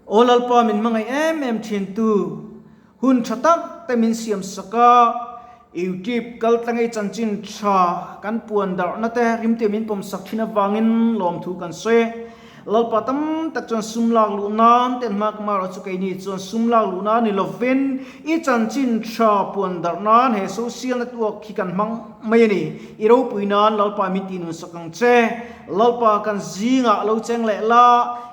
Aw Lalpa min hmangaih em em thin tu, hun tha tak te min siam sak a, YouTube kal tlangei chanchin tha kan puan darhna te rimte min pawm sak thin avangin lawmthu kan sawi. Lalpa tam tak chuan sum lak luh nan ten hma ka mar chu keini chuan sum lak luh nan ni lovin i chanchin tha puan darh nan he social network hi kan hmang mai a ni. I ropui nan Lalpa min tih nun sak ang che. Lalpa kan zingah lo cheng leh la,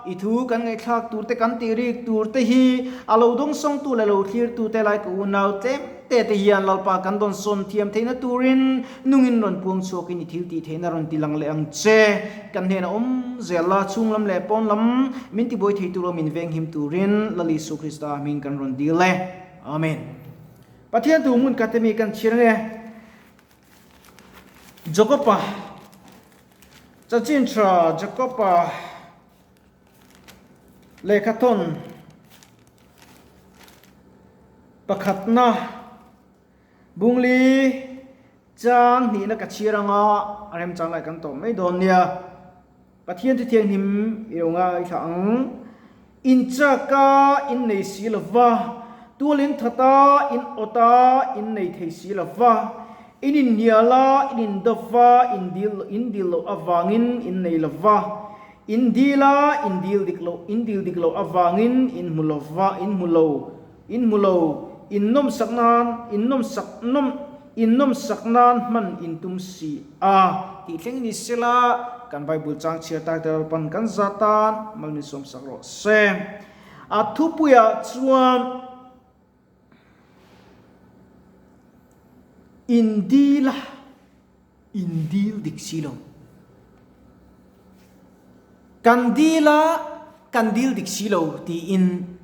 i thu kan ngaihthlak tur te kan tih rik tur te hi a lo dawngsawngtu leh lo thlirtu te lai ka unau tlem te te hian Lalpa kan dawnsawn thiam theihna turin nungin rawn puang chhuakin i thil tih theihna rawn ti lang leh ang che. Kan hnenah awm zel la, chhung lam leh pawn lam min tibuai thei tur aw min venghim turin Lal Isu Krista hming kan rawn dil e. Amen. Pathian tu hmun khat emi kan chhir ange. Jakopa Chanchin tha Jakopa lehkhathawn pakhatna Bungli chang hnihna ka chhir anga a remchang lai kan tawh mai dawn nia. Pathian chu thianghlim i lo ngaithla ang. In chaka in nei si lo va, tual in that a, in awt a, in nei thei si lo va, in inhnial a, in indo va, in dil in dil loh avangin in nei lo va, in dil a, in dil dik loh in dil dik loh avangin in hmu lo va, in hmu lo. In hmu lo, in nawmsak nan, in nawmsak nawm, in nawmsak nan hman in tum si a. Tih thleng ni sela, kan Bible chang chhiar tak te Lalpan kan za tan mal min sawmsak rawh se. A thupuiah chuan in dil a, in dil dik si lo. Kan dil a, kan dil dik si lo tiin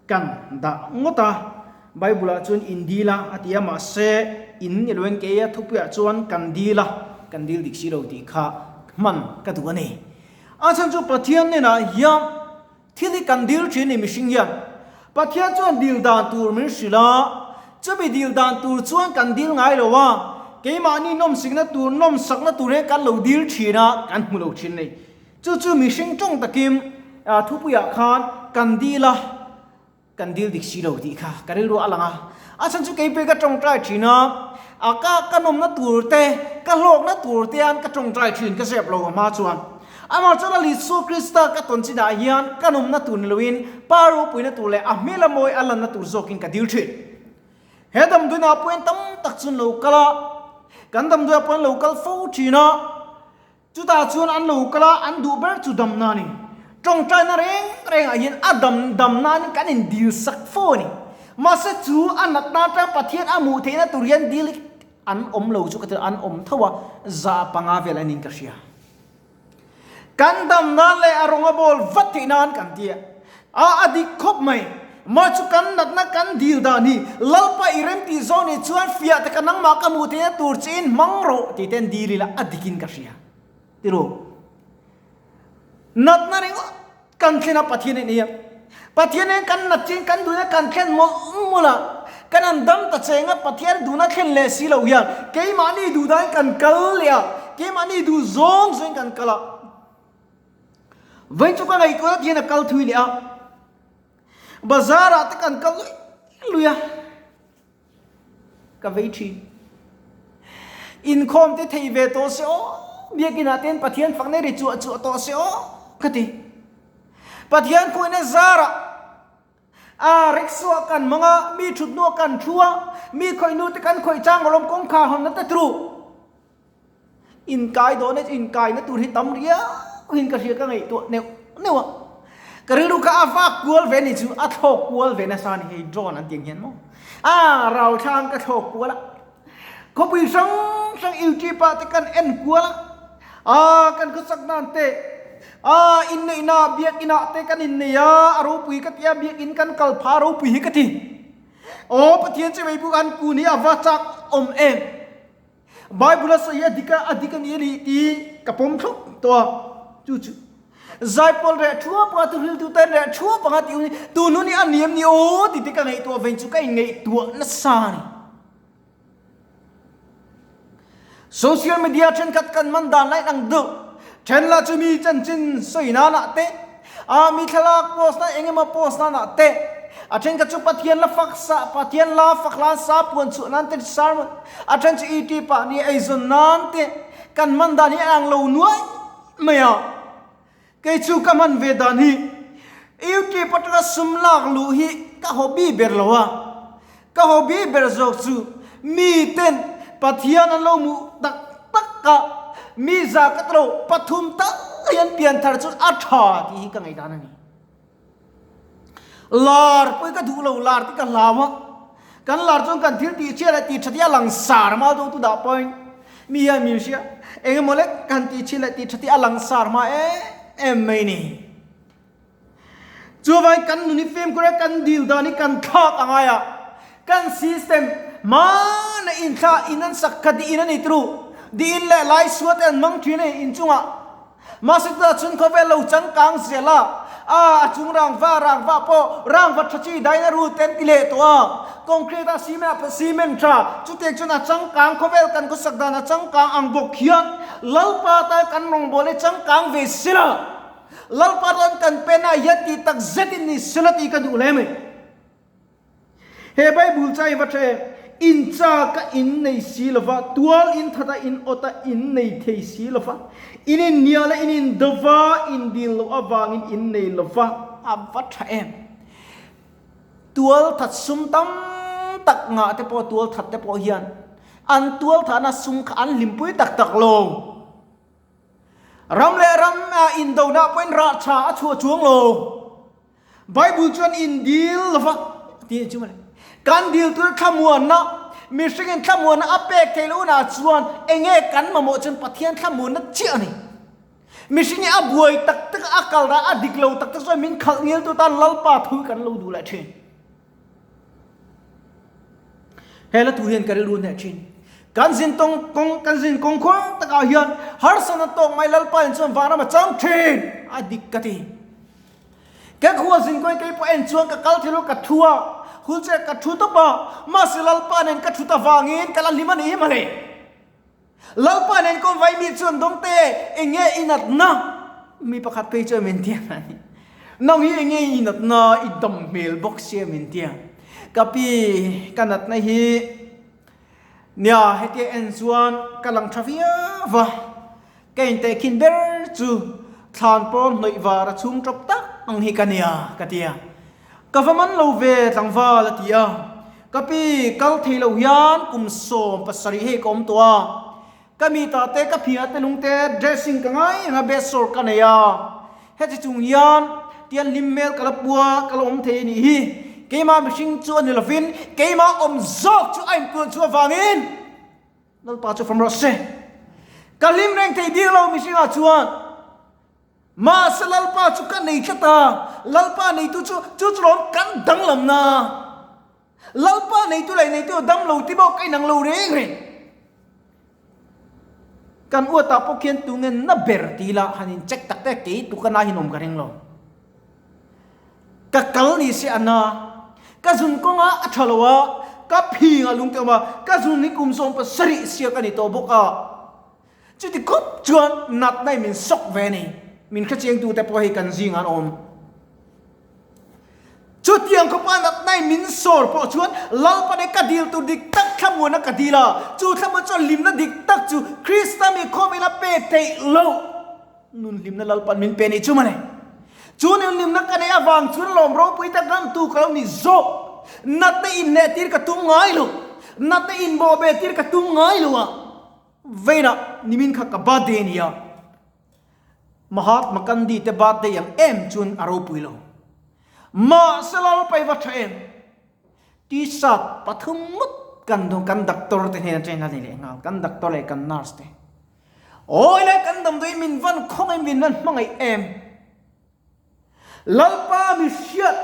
Kan dah ngawt a, Bible ah chuan in dil a a ti a, mahse in ni loin kei a thupuiah chuan kan dil a, kan dil dik si lo tih kha hman ka duh a ni. A chhan chu Pathian hnenah hian thil hi kan dil thin ni mihring hian. Pathian chuan dil dan tur min hrilh a, chumi dil dan tur chuan kan dil ngai lo a, keimahni nawmsikna tur, nawmsakna tur hian kan lo dil thin a, kan hmu lo thin a ni. Chu chu mihring tawng takin thupuiah khan kan dil a, kan dil dik si lo tih kha ka rilru a lang a. A chhan chu keipui ka tawngtai thin a, a ka ka nawmna tur te, ka hlawkna tur te an ka tawngtai thin ka zep lo a hma chuan. Amah chuan a Isua Krista ka tawn chinah hian ka nawmna tur ni loin Pa ropuina tur leh a hmel a mawi a lanna tur zawkin ka dil thin. He damdawiinah pawhin tam tak chu an lo kal a, kan damdawiah pawh an lo kal fo thin a. Chutah chuan an lo kal a, an duh ber chu damna a ni. Tawngtaina reng rengah hian a dam dam nain kan indil sak fo a ni. Mahse chu a natna atang Pathian a hmuh theihna tur hian dil an awm lo chu ka ti lo, an awm tho a, 500 vel anin ka hria. Kan dam nan leh a rawng a bawl vat theih nan kan ti a, a a dik khawp mai. Mah chu kan natna kan dil dan hi Lalpa i rem tih zawh nih chuan fiah taka nangmah ka hmuh theihna tur chiin hmang rawh tih ten dil ila a dikin ka hria. Ti ru. Natna ringawt kan thlen a Pathian in nia. Pathian in kan nat chiin kan duhna kan thlen mawlh mawlh a, kan an dam ta cheng a Pathian duhna thlen leh si lo hian keimahni duh dahin kan kal leh a, keimahni duh zawng zawngin kan kal a. Vawiin chu ka ngaihtuahna tihian a kal thui leh a. Bazar ah te kan kal lui lui a, ka vei thin. Inkhawm te thei ve tawh se aw, biakin ah ten Pathian fak nei ri chuah chuah tawh se aw ka ti. Pathian khuaina zarah a rickshaw ah kan hmang a, mi thut hnuah kan thu a, mi khawih nu te kan khawih chang alawm kawngkhar hawnna te turu. Inkai dawhna chu inkaina tur hi tam riau in ka hria ka ngaihtuah neuh neuh a. Ka rilru kha a vak kual ve ni chu a thlawk kual ve nasa a ni hei drone an tih ang hian maw. A rau thlang ka thlawk kual a. Khawpui hrang hrang YouTube ah te kan en kual a. A kan khawsak nan te a inneihna biakin ah te kan innei a a ropui ka ti a biakin kan kal phah a ropui hi ka ti. Aw Pathian che mei buk an kun hi a va chak awm em. Bible a sawi a dik a, a dik a ni a ni ti ka pawm thlawp tawh a. Chu chu Zaipawl reh thuap anga thuhriltu ten reh thuap anga tih hun hi tun hun hi a ni em ni aw tih te ka ngaihtuah vein chu ka inngaihtuah nasa a ni. Social media thenkhat kan man dan lai ang deuh, then lah chu mi chanchin sawi nanah te. A mi thlalak post nan engemaw post nan ah te a then kha chu Pathian la fak sa Pathian la fak hlan sa puan chhuah nan te sermon a then chu YouTube ah ni eizawn nan te kan hman dan hi a ang lo nuai mai a. Kei chu ka hman ve dan hi YouTube atanga sum lak luh hi ka hobby ber lo a, ka hobby ber zawk chu mi ten Pathian an lo hmuh tak tak a, mi za ka tlo pathum tal hi an pian thar chu a tha tih hi ka ngaihdan a ni. Lar pawh hi ka duh lo, lar tih ka hlau a, kan lar chuan kan thil tih chhiat leh tih that hi a langsar hma deuh tu dah pawhin mi hian min hria, eng emaw lek kan tih chhiat leh tih that hi a langsar hma em em mai ni. Chuvangin kan nun hi fimkhur a, kan dil dan hi kan thlak a ngai a, kan system hmana inthla in an sak kha diin a ni turu, diin leh lai suat te an hmang thin a ni inchungah. Mahse tunah chuan khawvel lo changkang zel a, a a chung rangva rangva pawh rangva tha chi daina rut te an ti leh tawh a, concrete a cement ah cement tha chutiang chuan a changkang khawvel kan khawsak dan a changkang ang bawk hian Lalpa tan kan rawngbâwl hi changkang ve sela, Lalpa tan kan pen ah hian tih tak zetin ni sela tih ka duh hle mai. He Bible chai va ṭha em? In chak a in nei si lo va, tual in that a in awt a in nei thei si lo va, in inhnial a in indo va, in dil loh avangin in nei lo va, a va ṭha em? Tual that sum tam tak ngah te pawh tual that te pawh hian an tual thahna sum kha an hlimpui tak tak lo. Ram leh ram indona pawhin rah ṭha a chhuah chuang lo. Bible chuan in dil lova ti a chu mawle. Kan dil tur thlamuanna, mihringin thlamuanna a pek theih loh hunah chuan enge kan mamawh chuan Pathian thlamuanna chiah a ni. Mihring hi a buai tak tak a, a kal dah a dik lo tak tak chuan min khalh ngil tu tan Lalpa thu hi kan lo duh leh thin. He la thu hian ka rilru hneh thin. Kan zin tawng kawng kan zin kawng khuang takah hian harsatna tawk mai Lalpa in chuan vanram a chang thin a dik ka ti. Ka khua zin kawi kei pawh en chuan ka kal thei lo ka thu a, wheelchair ka thu tawp a, mahse Lalpa nen ka thut avangin ka la hlim a ni hi mawle. Lalpa nen kawm vai mi chuan dawngte eng nge i natna? Mi pakhat phei chuan min tia a ni. Nang hi eng nge i natna i dam hmel bawk sia min tia. Ka pi ka natna hi nia hetia en chuan ka lang tha viau va. Ka intehkhin ber chu thlan pawn hnawih var a chhung tawp tak ang hi ka nia, ka ti a. Ka va man lo ve tlangval a ti a. Ka pi kal thei lo hian kum 17 hei ka awm tawh a. Ka mi ta te ka phia te lung te dressing ka ngai reng a bedsore ka nei a. Heti chung hian tian hlim hmel ka la pua ka la awm thei a nih hi. Keimah mihring chu a ni lovin keimah awm zawk chu a inpuan chu avangin Lalpa chu fam rawh se. Ka hlim reng thei bik lo mihringah chuan. Mahse Lalpa chu ka nei tlat a, Lalpa neitu chu chu chu lawm kan danglam na. Lalpa neitu leh neitu dam lo ti bawk ka inang lo reng reng. Kan uatah pawh khian tunge na ber ti ila han in check tak tak kei tu ka na hin awm ka ring lo. Ka kal ni se a na. Ka zun kawnga a tha lo a, ka phing a lung te awm a, ka zun hi kum 17 siak a ni tawh bawk a. Chuti khawp chuan natna in min sawk ve a ni. Min hrechiangtu te pawh hei kan zingah an awm. Chutiang khawpa natna in min sawr pawh chuan Lalpane ka dil tur dik tak thlamuana ka dil a, chu thlamuan chuan hlimna dik tak chu Krista mi khawmina pek theih loh. Nun hlimna Lalpan min pe ni chu mawle. Chu nun hlimna ka neih avang chuan lawm ropui tak ramtu ka lo ni zawk. Natna inhneh tir ka tum ngai lo. Natna inbawhbeh tir ka tum ngai lo a. Veinah nimin kha ka birthday a ni a. Mahatma Gandhi te birthday ang em chuan a ropui lo. Mahse Lalpa i va tha em? T-shirt pathum ngawt kan kan doctor te hnen atangin a ni leh nghal. Kan doctor leh kan nurse te. Awi lai kan damdawi min van khawngaih min van hmangaih em? Lalpa mi hriat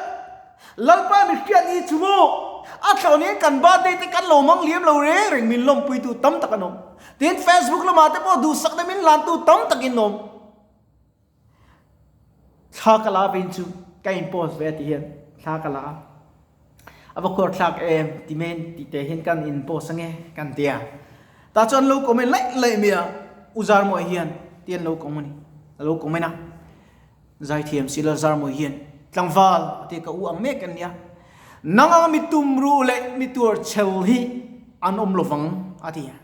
Lalpa mi hriat ni chu maw a thlawh nen kan birthday te kan lo mang liam lo reng reng min lawmpuitu tam tak an awm. Tin Facebook lamah te pawh duhsakna min hlantu tam takin awm. Thla ka la vein chu ka in post ve a ti hian thla ka la a, a va khuar thlak em ti men tih te hian kan in post ange kan ti a, tah chuan lo comment laih laih mai a, u Zarmawi hian ti an lo comment a ni, a lo comment a. Zaithiam si Lalzarmawi hian tlangval a ti ka u ang mek an nia. Nang anga mi tumruh leh mi tuarchhel hi an awm lovang a ti a.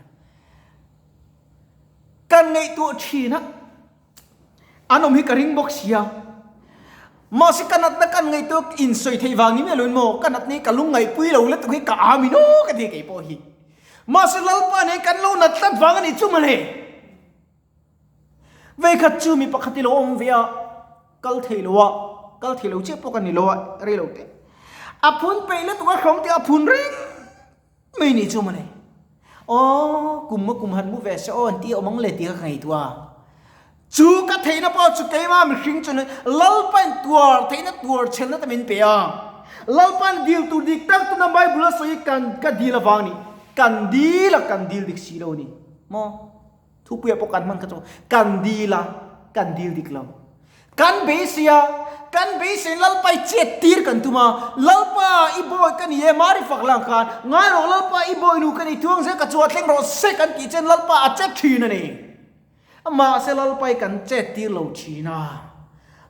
Kan ngaihtuah thin a, an awm hi ka ring bawk sia. Mahse ka natna kan ngaihtuah insawi theih vang ni miah loin maw ka natna hi ka lungngaihpui lo lutuk hi ka amin aw ka ti kei pawh hi. Mahse Lalpa nen kan lo nat tlat vang a nih chu mawle. Veikhat chu mi pakhat i lo awm ve a, kal thei lo a, kal thei lo chiah pawh ka ni lo a, rei lo te. A phun peih lutuk a hrawng tih a phun reng mai nih chu mawle. Aw, kum a kum han mu ve se aw an ti a awm ang le tih kha ka ngaihtuah a. Chu ka theihna pawh chu keimah mihring chuan Lalpain tuar theihna tuar chhelna te min pe a. Lalpain dil tur dik tak tuna Bible a sawi kan ka dil avang ni. Kan dil a kan dil dik si lo ni maw? Thupuia pawh kan hman kha chu kan dil a, kan dil dik lo. Kan beisei a, kan beisei Lalpa i chet tir kan tum a, Lalpa i bawi ka ni e, Mari fak lang khan, ngai rawh Lalpa i bawi nu ka ni, thuang zel ka chu a thleng rawh se kan tih chuan Lalpa a chet thin a ni. Mahse Lalpa hi kan chet tir lo thin a,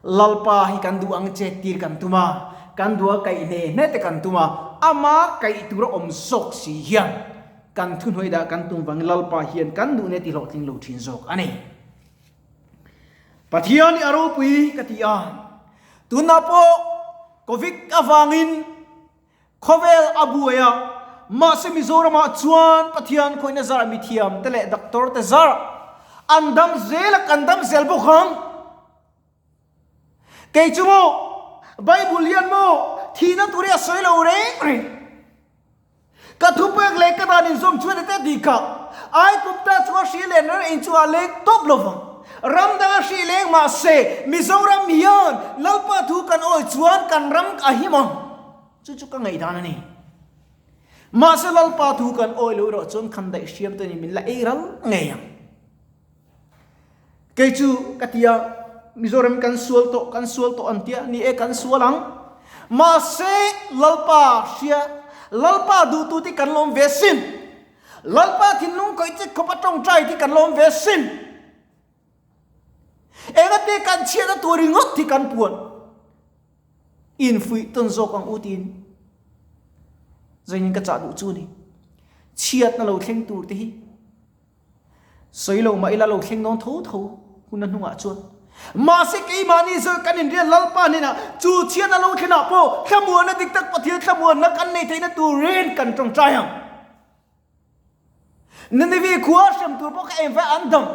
Lalpa hi kan duh ang chet tir kan tum a, kan duh a kaih hne hne te kan tum a, ama kaih tur a awm zawk si hian Kan thuhnuai dah kan tum vangin Lalpa hian kan duhna ti hlawhtling lo thin zawk a ni. Pathian i a ropui ka ti a, tunah pawh Covid avangin khawvel a buai a, mahse Mizoramah chuan Pathian khawihna zarah mithiam te leh doctor te zarah an dam zel a, kan dam zel bawk ang. Kei chu maw Bible hian maw thihna tur hi a sawi lo reng reng. Ka thupek leh ka dan inzawm chuan ete dik a, Aigupta chu a hri leh ran in chu a leng tawp lo vang. Ram dang a hri leng mah se, Mizoram hian Lalpa thu kan awi chuan kan ram a him ang. Chu chu ka ngaihdan a ni. Mahse Lalpa thu kan awi lo erawh chuan khan daih hriam te ni min la ei ral ngei ang. Kei chu ka ti a, Mizoram kan sual tawh, kan sual tawh an tia, ni e kan sual ang. Mahse Lalpa hria, Lalpa duhtu te kan lawm ve sin. Lalpa thinlung khawih che khawp a tawngtai te kan lawm ve sin. Engate kan chhiatna tur ringawt hi kan puan. Infuih tawn zawk ang u tiin zainin ka chah duh chu ni. Chhiatna lo thleng tur te hi. Sawi lo mah ila lo thleng dawn tho tho hun a hnungah chuan. Mahse keimahni zawk kan inriat Lalpa hnenah chu chhiatna lo thlenah pawh thlamuanna dik tak Pathian thlamuanna kan nei theihna turin kan tawngtai ang. Nineveh khua hrem tur pawh kha engvai an dam.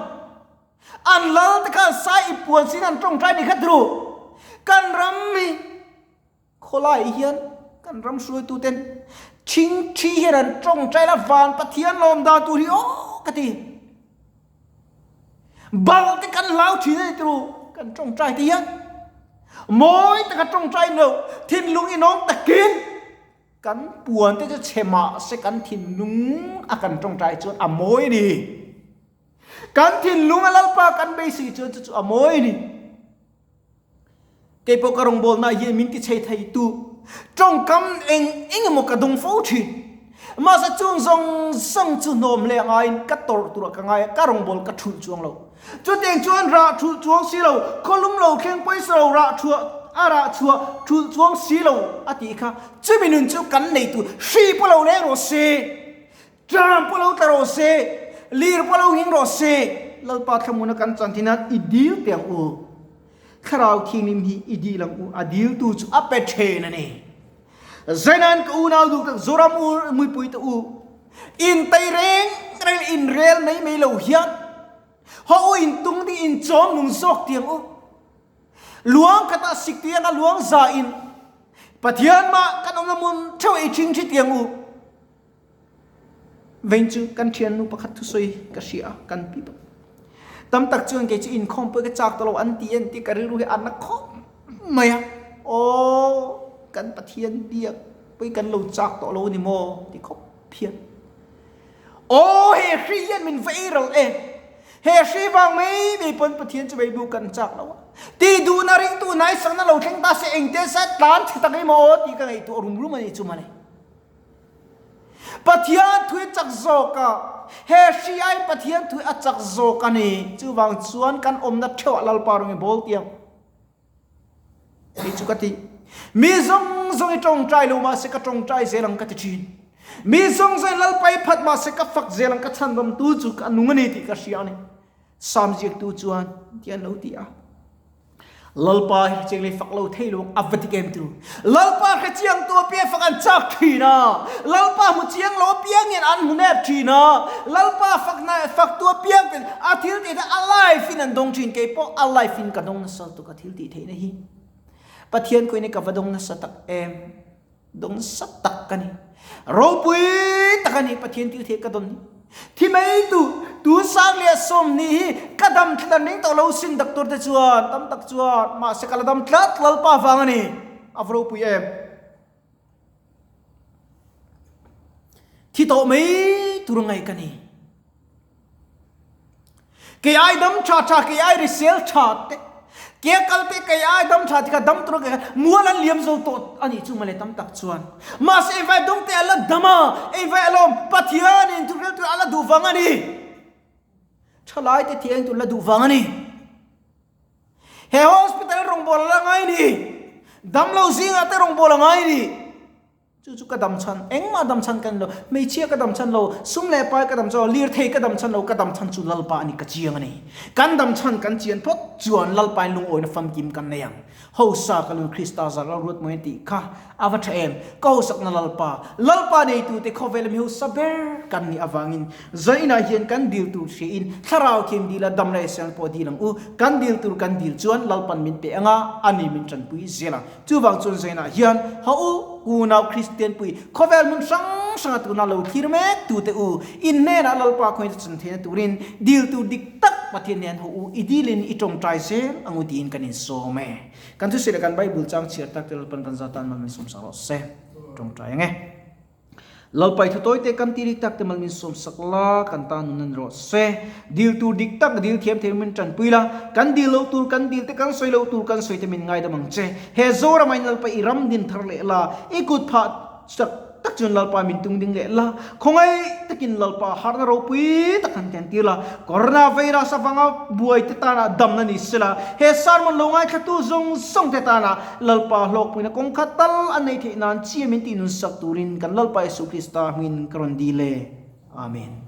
An lal te khan sai i puan sin an tawngtai ni kha turu. Kan ram hi Khawlai hian kan ram hruaituten thingthi hian an tawngtai la van Pathian lawm dan tur hi aw ka ti. Bal te kan hlau thin a ni turu kan tawngtai te hian mawi taka tawngtai lo thinlung inawm takin kan puan te chu chhe mah se kan thinlung a kan tawngtai chuan a mawi a ni. Kan thinlung a Lalpa kan beisei chuan chu chu a mawi a ni. Kei pawh ka rawngbawlna hian min ti chei thei tu tawngkam eng eng emaw ka dawng fo thin. Mahse chung zawng zawng chu hnawm leh ngaiin ka tawrh turah ka ngai a, ka rawngbâwl ka thulh chuang lo. Chutiang chuan rah thulh chuang si lo, khawlum lo thleng pawisa lo rah chhuah a rah chhuah thulh chuang si lo a tih kha chumi nun chu kan nei tur hri pawh lo leng rawh se, tram pawh lo tla rawh se, lir pawh lo nghing rawh se, Lalpa thlamuana kan chan thin a i dil teh ang u. Thlarau Thianghlim hi i dil ang u, a diltu chu a pe then a ni. Zainan ka unau duh tak Zoram u mipui te u, in tei reng reng in rel mai mai lo hian haw u in tung ding in chawm nung zawk tiang u. Luang khatah sik tiang a luang za in Pathian mah kan awmna hmun theuh ei thing thi tiang u. Vein chu kan thiannu pakhat thusawi ka hria a, kan pi bawk. Tam tak chuan kei chu inkhawm pawh ka chak tawh lo an ti an ti ka rilru hi a na khawp mai a. Aw kan Pathian biak pawh hi kan lo chak tawh lo a ni maw ti khawp hian. Aw he hri hian min va ei ral e. He hri vang mai mai pawn Pathian chu vei bu kan chak lo a. Ti duhna ringtu hnaisakna lo thleng ta se engte se tlan chhe tak emaw aw tih ka ngaihtuah rum rum a ni chu mawle. Pathian thui chak zawk a, he hri aiin Pathian thui a chak zawk a ni. Chuvang chuan kan awmna theuhah Lalpa rawng i bawl tiang. Kei chu ka ti. Mi zawng zawng i tawngtai lo mahse ka tawngtai zel ang ka ti thin. Mi zawng zawng in Lalpa i phat mahse ka fak zel ang ka chhandamtu chu ka nung a ni tih ka hria a ni. Sam ziaktu chuan ti an lo ti a. Lalpa hi chiang lei fak lo thei lo a va dik em tu. Lalpa hre chiang tu apiang fak an chak thin a. Lalpa hmu chiang lo apiang hian an hmu nep thin a. Lalpa fak na fak tu apiang ten a thil tih te a life in an dawng thin. Kei pawh a life in ka dawng nasa lutuk a thil tih theihna hi. Pathian kawin hi ka va dawng nasa tak em. Dawng nasa tak ka ni. Ropui tak a ni Pathian thil theih ka dawn hi. Thi mai tu, tu sang leh 20 hi ka dam tlat an ring tawh lo sin doctor te chuan tam tak chuan mahse ka la dam tlat Lalpa vang a ni. A va ropui em. Thi tawh mai tur a ngaih ka ni. Kei ai dam tha tha, kei ai risel tha te, ke kal te kei ai dam tha tikha dam tur kei mual an liam zo tawh a nih chu mawle tam tak chuan. Mahse engvai dawng te a la dam a, engvai alawm Pathianin thu hrel tur a la duh vang a ni. Thalai te thiang tur la duh vang a ni. He hospital rawngbâwl a la ngai ni. Damlo zingah te rawngbâwl a ngai ni. Chu chu ka dam chhan, engmah dam chhan ka ni lo, hmeichhia ka dam chhan lo, sum leh pai ka dam chhan lo, lirthei ka dam chhan lo, ka dam chhan chu Lalpa a ni ka chiang a ni. Kan dam chhan kan chian phawt chuan Lalpain lungawina famkim kan nei ang. Hosa ka lun Krista zar lo ruat mawi a tih kha a va tha em? Ka hosakna Lalpa, Lalpa neitute khawvela mi hosa ber kan nih avangin zainah hian kan dil tur hriain thlarau thiam dila dam leh siang pawh dil ang u. Kan dil tur kan dil chuan Lalpan min pe ang a, ani min tanpui zel ang. Chuvang chuan Zainah hian ha u, unau Kristian pui, khawvel hmun hrang hranga tuna lo thlir mek tute u, in hnenah Lalpa khawngaih chu chhan theihna turin dil tur dik tak Pathian nen haw u, i dilin i tawngtai zel ang u tiin kan insawm e. Kan thusawi leh kan Bible chang chhiar tak te Lalpan kan zatan mal min sawmsak rawh se. Tawngtai ang e. Lalpai thu tawite kan ti rik tak te mal min sawmsak la, kan tan nun a ni rawh se. Dil tur dik tak dil thiam thei min tanpui la, kan dil loh tur kan dil te kan sawi loh tur kan sawi te min ngaidam ang che. He Zorama in Lalpa i ram din thar leh la, i kut phah chak tak chuan Lalpa min tung ding leh la, khawngaih takin Lalpa harhna ropui tak han ken tir la, Corona virus avanga buai te tana damna ni sela, he sermon lo ngaithlatu zawng zawng te tana Lalpa hlawkpuina kawng khat tal a nei theih nan chiam in tih nun sak turin kan Lalpa Jesuh Krista hmingin ka rawn dil e. Amen.